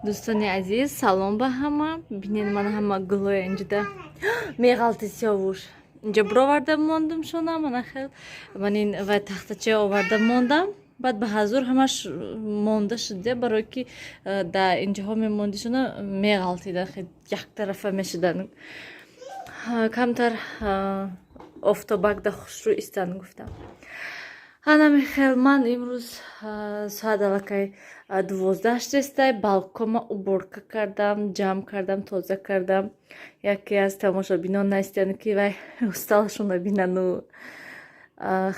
Дӯстони азиз, салом ба ҳама. Бинед, ман ҳама гулоя инҷода меғалти, Сиёвуш. Инҷо бироварда мондум шона, мана хел ман ин вай тахтача оварда мондам. Баъд ба ҳазур ҳамаш монда шуда, барое ки дар инҷоҳо мемондишона, меғалтида, яктарафа мешудан. Камтар офтобакда хушрӯ истан гуфтам. Ҳанами хел ман имрӯз соат аллакай 12 шудестай, балконма уборка кардам, ҷамъ кардам, тоза кардам. Яке аз тамошобинон настиянд, ки вай усталашонро бинану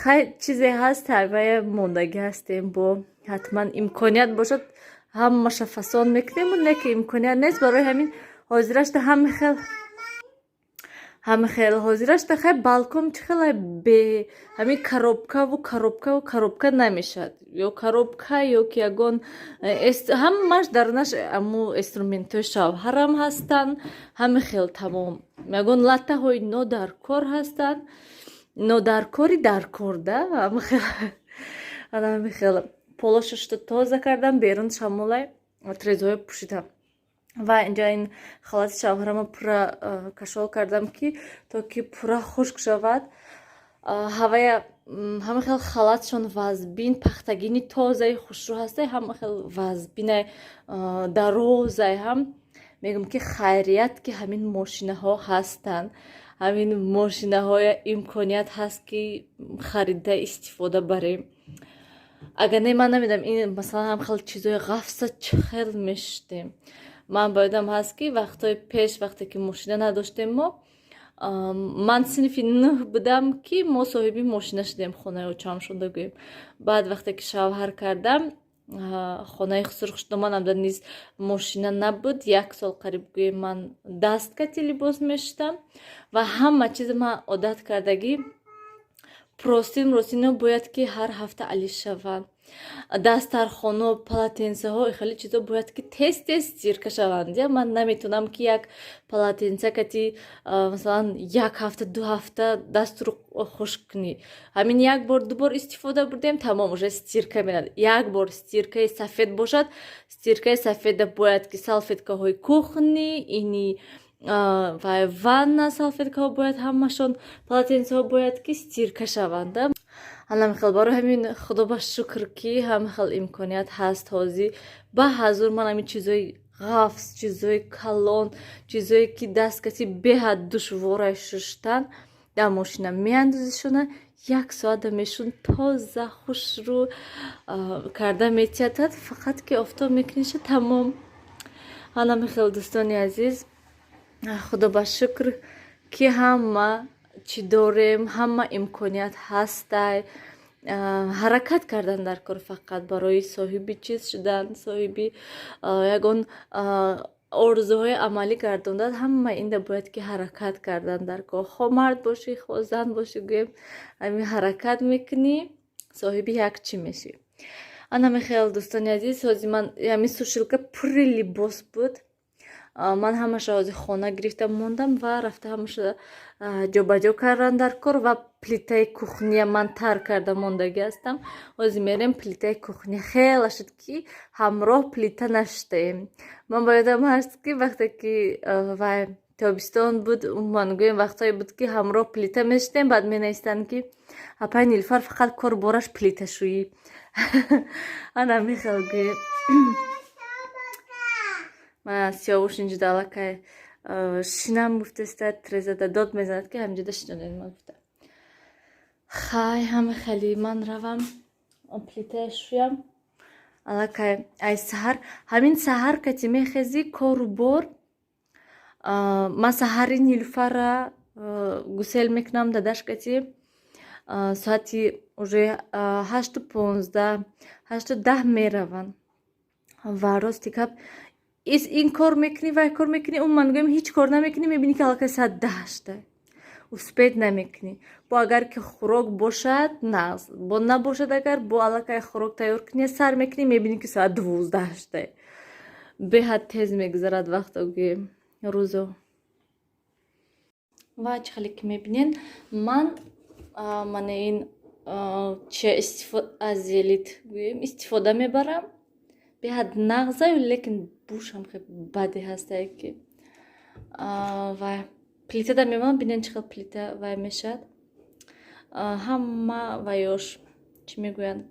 хай, чизе ҳаст, вая мондагӣ ҳастем. Бо ҳатман имконият бошад, ҳамаша фасон мекунем, не ки имконият нест. Барои ҳамин ҳозирашта ҳама хел ҳозирашта хай балкон чӣ хела бе ҳамин коробкаву коробкаву коробка намешавад, ё коробка, ё ки ягон ҳамаш дарунаш аму инструментҳои шавҳарам ҳастанд. Ҳама хел тамом ягон латтаҳои нодаркор ҳастанд, нодаркори даркор да. Ҳама хел поло шушта тоза кардам, берун шамолай, трезоҳо пӯшидам ва инҷа ин халати шавҳарама пурра кашол кардам, ки то ки пурра хушк шавад. Ҳавая ҳама хел халатшон вазбин, пахтагини тозаи хушрӯ ҳастай, ҳама хел вазбинай, дарозай. Ҳам мегӯям, ки хайрият, ки ҳамин мошинаҳо ҳастанд, ҳамин мошинаҳоя имконият ҳаст, ки харида истифода барем. Агар не, ман намедонам, ин масалан ҳам хел чизои ғафса чӣ хел мешудем. Ман ба ёдам ҳаст, ки вақтҳои пеш, вақте ки мошина надоштем мо, ман синфи нӯҳ будам, ки мо соҳиби мошина шудем, хонаи очам шуда гӯем. Баъд вақте ки шавҳар кардам, хонаи хусурхушдоманамда низ мошина набуд. Як сол қариб гӯем ман даст кати либос мешудам ва ҳама чиз ман одат кардагӣ. Простынь ростино бояд ки ҳар ҳафта алиш шаванд, дастархоно, полотенцаҳо, хеле чизо бояд ки тез тез стирка шаванд. Я ман наметавонам, ки як полотенца кати масалан як ҳафта, 2 ҳафта дастро хушк кунӣ. Ҳамин як бор, ду бор истифода бурдем, тамом, уже стирка мерад. Як бор стиркаи сафед бошад, стиркаи сафеда бояд ки салфеткаҳои кухни, ини ва ванна салфеткаҳо бояд ҳамашон, полотенцаҳо бояд ки стирка шаванд. Ҳанами хел, барои ҳамин худо ба шукр, ки ҳама хел имконият ҳаст. Ҳозир ба ҳазур ман ҳамин чизои ғафс, чизои калон, чизое ки даст каси беҳад душворай шуштан, дар мошина меандозишона, як соата мешун, тоза хушрӯ карда метиятад. Фақат ки офтоб мекуниша, тамом. Ҳанами хел, дӯстони азиз, худо ба шукр, ки ҳама чӣ дорем, ҳама имконият ҳастай. Ҳаракат кардан дар кор фақат барои соҳиби чиз шудан, соҳиби ягон орзуҳои амалӣ гардондан, ҳама инда бояд ки ҳаракат кардан дар кор. Хо мард бошӣ, хо зан бошӣ, гӯем, ҳамин ҳаракат мекунӣ, соҳиби як чӣ мешӣ. Ана мехел, дӯстони азиз, ҳозир ман ҳамин сушилка пурри либос буд, ман ҳамаша ҳозир хона гирифта мондам ва рафта ҳамаша ҷобаҷо кардан дар кор. Ва плитаи кухния ман тар карда мондагӣ ҳастам. Ҳозир мерем плитаи кухния. Хела шуд, ки ҳамроҳ плита нашудаем. Ман ба ёдам ҳаст, ки вақте ки вай тобистон буд, умуман гӯем, вақтҳое буд, ки ҳамроҳ плита мешудем. Баъд менавистанд, ки апай Нилуфар фақат кор бораш плиташӯӣ. Ана мехел гӯем. Ман Сиёвуш инҷода аллакай шинам гуфтаста, трезада дод мезанад, ки ҳаминҷода шинонед. Ман гуфта, хай, ҳама хели ман равам плитая шӯям. Аллакай ай саҳар, ҳамин саҳар кати мехезӣ, кору бор. Ман саҳари Нилуфарра гусел мекунам дадаш кати, соати уже 8:15, 8:10 мераванд. Ва рости гап, ин кор мекунӣ, вай кор мекунӣ, умуман гӯем, ҳеҷ кор намекунӣ, мебинӣ, ки аллакай соат 10 шуда, успеть намекунӣ. Бо агар ки хӯрок бошад, нағз, бо набошад, агар бо аллакай хӯрок тайёр кунӣ, сар мекунӣ, мебинӣ, ки соат 12 шуда. Беҳад тез мегузарад вақто, гӯем, рӯзо. Ва чӣ хеле ки мебинед, ман мана ин чи азелит гӯем истифода мебарам, беҳад нағзаю, лекин Буш ҳам хеле баде ҳастае ки ва плитада мемонам, бинен чӣ хел плита вай мешавад. Ҳама ваёш чӣ мегӯянд,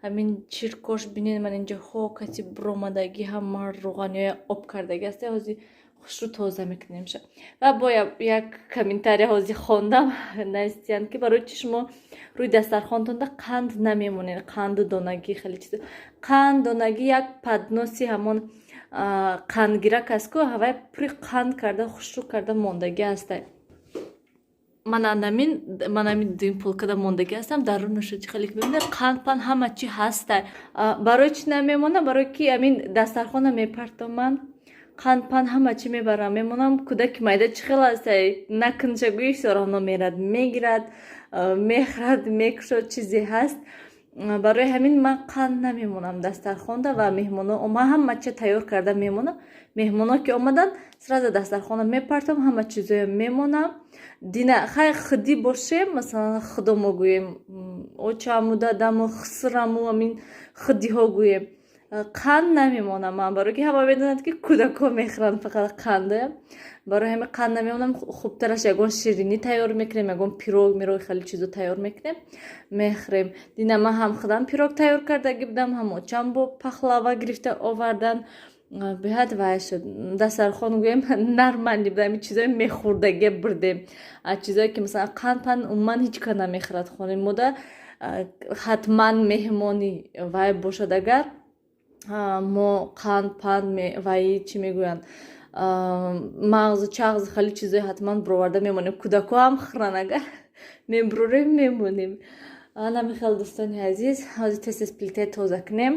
ҳамин чиркош бинен, ман инҷо кати буромадагӣ, ҳама рӯғаниҳоя об кардагӣ аст. Ҳозир хушрӯ тоза мекунемша. Ва бо як комментария ҳозир хондам, навистиянд ки барои чи шумо рӯи дастархонтонда қанд намемонед, қанду донагӣ, хеле чиз. Қанд донагӣ як подноси ҳамон қандгирак аст ку, ҳавай пури қанд карда хушрӯ карда мондагӣ ҳастай. Ман анамин дуюм полкада мондагӣ ҳастам, дарунаша чӣ хеле мебинед, қанд панд ҳама чи ҳастай. Барои чӣ намемонам? Барои ки ҳамин дастархона мепартоманд, қанд панд ҳама чӣ мебарам, мемонам. Кӯдаки майда чӣ хел ҳастай, накунша гӯи всё мерад, мегирад, мехӯрад, мекушод, чизе ҳаст. Барои ҳамин ман қанд намемонам дастархонда ва меҳмоно ман ҳама чиз тайёр карда мемонам. Меҳмоно ки омаданд, сразу дастархона мепартом, ҳама чизоя мемонам. Дина хай худӣ бошем, масалан худомо гӯем, очаму, дадаму, хусраму, ҳамин худиҳо гӯем, қанд намемонам ман, барои ки ҳама медонанд ки кӯдакҳо мехӯранд фақат қанда. Барои ҳамин қанд намемонам. Хубтараш ягон ширинӣ тайёр мекунем, ягон пирог мирог, хеле чизо тайёр мекунем, мехӯрем. Дина ман ҳам худам пирог тайёр кардагӣ будам, ҳам очам бо пахлава гирифта овардан. Беҳад вай шуд дастархон, гӯем, нормальный буд. Ҳамин чизои мехӯрдагӣ бурдем, чизое ки масалан қанд панд умуман ҳеҷ кас намехӯрад хонаи мода. Ҳатман меҳмони вай бошад, агар мо қанд панд вай чӣ мегӯянд, мағзу чағзу, хеле чизое ҳатман бироварда мемонем. Кӯдакҳо ҳам хӯранд, агар мебурорем, мемонем. Ана михел, дӯстони азиз, ҳозир тез тез плитаи тоза кунем.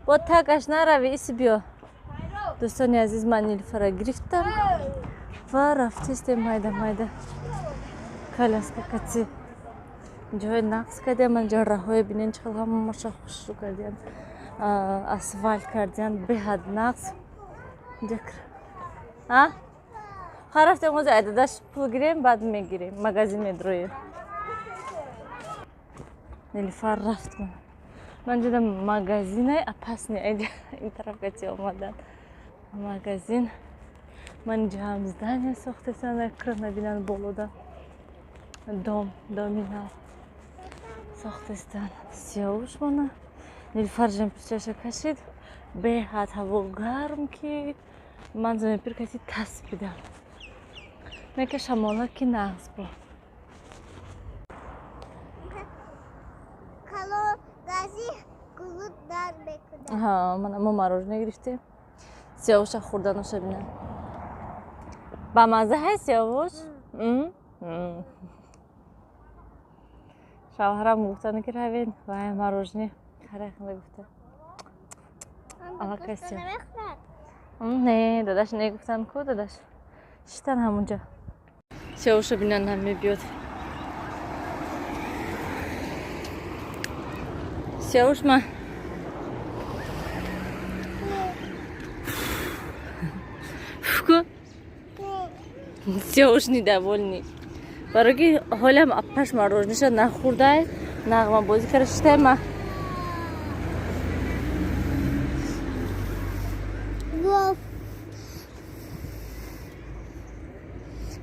Бо такаш нарави, иси биё. Дӯстони азиз, ман Нилфара гирифтам ва рафтистем майда майда коляска кати. Ҷои нақс кардиям, ҷо раҳое бинен чӣ хел ҳамаша хушрӯ кардиям, асфалт кардиям, беҳад нақс. Ха, рафтем, ҳозир айдадаш пул гирем, баъд мегирем, магазин медроем. Нилфар рафт, ман ҷуда магазине опасный ин тараф кати омадан магазин. Ман инҷа ҳам здание сохтесам, крона набинан, болода дом, доми нав сохтестан. Сиёвуш мона Нилфаржам пичаша кашид. Беҳад ҳаво гарм ки Ман заминпир каси таспидам. Не ки шамола ки нағз бо. Мана мо мороженое гирифтем. Сиёвуша хӯрданоша бина. Ба мазза ҳай, Сиёвуш? Шавҳарам гуфтанд, ки равен вай мороженое хараханда гуфта. Аллакай. Не, дадаш не гуфтанд ку, дадаш. Шитан ҳамунҷа. Сиёвуша бинан, ҳам мебиёд. Сиёвуш ма. Фу. Сиёвуш недовольный. Барои ки ҳолям апаш мороженое ша нахӯрдай, нағмабозӣ кара шитай ма.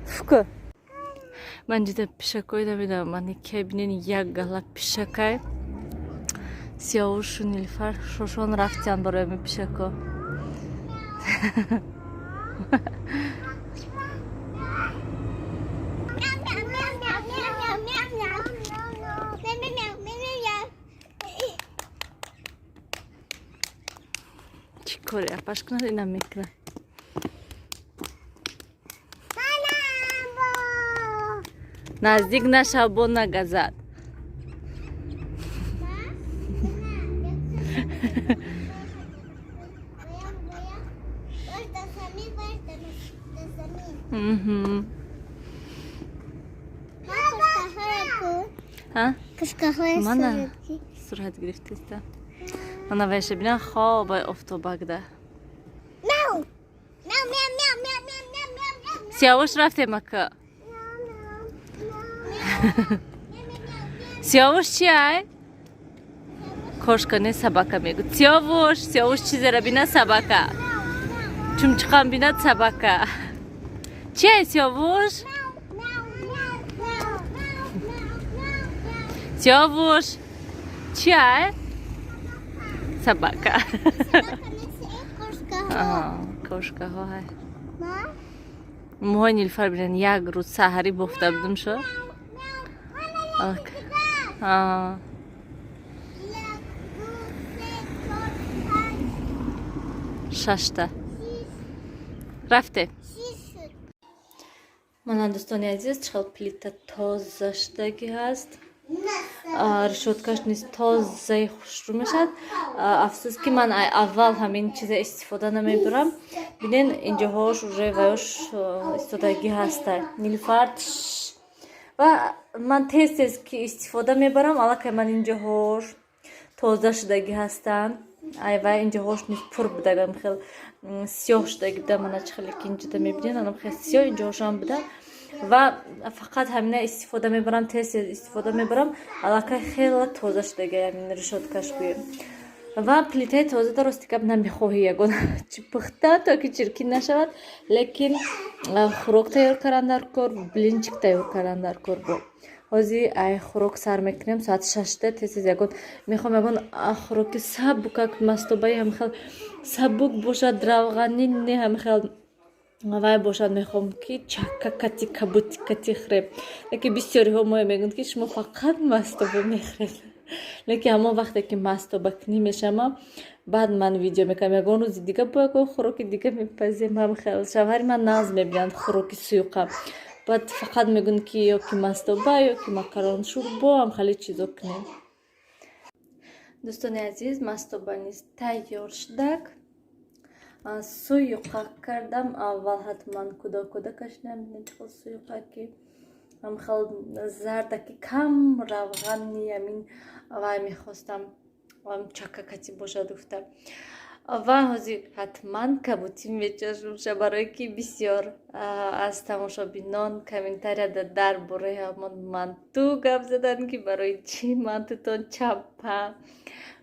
Фуку. Ман дида пишакой намедонам, ман ке бинен, як гала пишакай. Сиёвушу Нилфар шошон рафтиян барои ами пишако. Чӣ коре апаш кунад, инам мекунад. Наздик нашав, бо нагазад. Мгм. Ҳа? Мана сурат гирифтеста. Мана вайша бина, хобай офтобакда. Сиёвуш, рафтем, ака. Сиёвуш, чи ай? Кошка не, собака мегӯ. Сиёвуш, Сиёвуш чизера бина, собака. Чумчуқам бинад, собака. Чи ай, Сиёвуш? Сиёвуш, чи ай? Собака. Кошка ҳо ҳай. Мӯҳои Нилфар бинен, як рӯз саҳарӣ бофта будум шо. А. Шашта. Рафте. Мана, дӯстони азиз, чӣ плита тоза шудагӣ ҳаст. Решётка ш низ тозаи хушрӯ мешавад. Афсӯс, ки ман аввал ҳамин чиза истифода намебарам. Бинен, инҷоҳош уже ваёш истодагӣ ҳаста. Нилфар, ва ман тез тез ки истифода мебарам, аллакай ман инҷоҳош тоза шудагӣ ҳастанд. Ай вай инҷоҳош низ пур будагам, хел сиёҳ шудагӣ буда. Мана, чӣ хеле ки инҷода мебинед, анам хел сиёҳ инҷоҳошам буда. Ва фақат ҳамина истифода мебарам, тез тез истифода мебарам, аллакай хела тоза шудагӣ ҳамин решётка ш гӯем. Ва плитаи тоза да, рости гап, намехоҳӣ ягон чи пухта, то ки чиркин нашавад, лекин хӯрок тайёр кардан дар кор, блинчик тайёр кардан дар кор. Бо ҳозир ай хӯрок сар мекунем, соати 6-да. Тез тез ягон мехоҳам, ягон хӯроки сабукак, мастобаи ҳамихел сабук бошад, равғанӣ не, ҳамихел вай бошад. Мехоҳам, ки чакка кати, кабути кати хӯрем, лекин бисёриҳо моя мегӯянд, ки шумо фақат мастоба мехӯред. Лекин ҳамон вақте ки мастобакунӣ мешавам, баъд ман видео мекунам. Ягон рӯзи дига бо ягон хӯроки дига мепазем. Ҳамихел шавҳари ман нағз мебинанд хӯроки суюқа, баъд фақат мегӯянд, ки ё ки мастоба, ё ки макарон, шӯрбо, ҳам хеле чизо кунем. Дӯстони азиз, мастоба низ тайёр шудак. Суюқа кардам аввал, ҳатман куда куда кашидам. Бинед, чӣ хел суюқа, ки ҳамхел зардаки, кам равғани амин вай мехостам, чакка кати бошад гуфта. Ва ҳозир ҳатман кабутӣ мечашумша, барое ки бисёр аз тамошобинон комментарияда дар бораи ҳамон манту гап заданд, ки барои чӣ мантутон чаппа,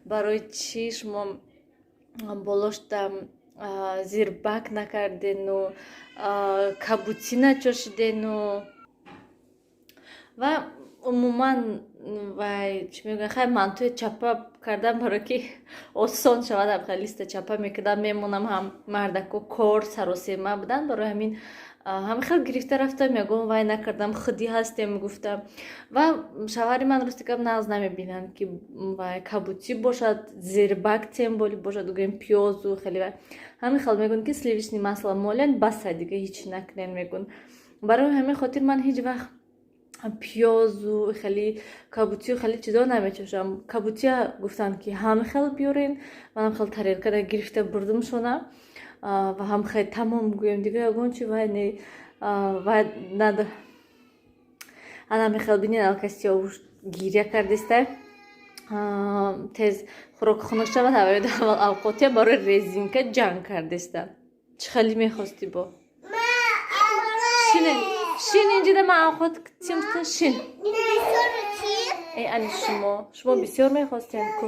барои чӣ шумо болошта зирбак накардену кабутӣ начошидену ва умуман. Вай, чӣ мегӯян, хай, мантуи чапа кардам, барое ки осон шавад. Ҳам листа чапа мекардам, мемонам. Ҳам мардако кор саросема буданд, барои ҳамин ҳама хел гирифта рафтам, ягон вай накардам, худӣ ҳастем гуфтам. Ва шавҳари ман, рости гап, нағз намебинанд, ки вай кабутӣ бошад, зирбак тем более бошад, гӯем, пиёзу хеле вай. Ҳамин хел мегӯянд, ки сливочный масло молен, баса, дига ҳеч накунен, мегӯянд. Барои ҳамин хотир ман ҳеҷ вақт пиёзу хеле кабутию хеле чизо намечошам. Кабутия гуфтанд, ки ҳам хел биёрен, манам хел тарелкада гирифта бурдумшона ва ҳам хел тамом, гӯем, дига ягон чи вай не, вай надо. Ана мехел, бинен, алкай Сиёвуш гиря кардиста. Тез хӯрок хунук шавад, аввал авқотия барои резинка ҷанг кардиста. Чӣ хеле мехости бо? Шине, шин, инҷида ман авқот тимта, шин. Э, ани шумо бисёр мехостем ку.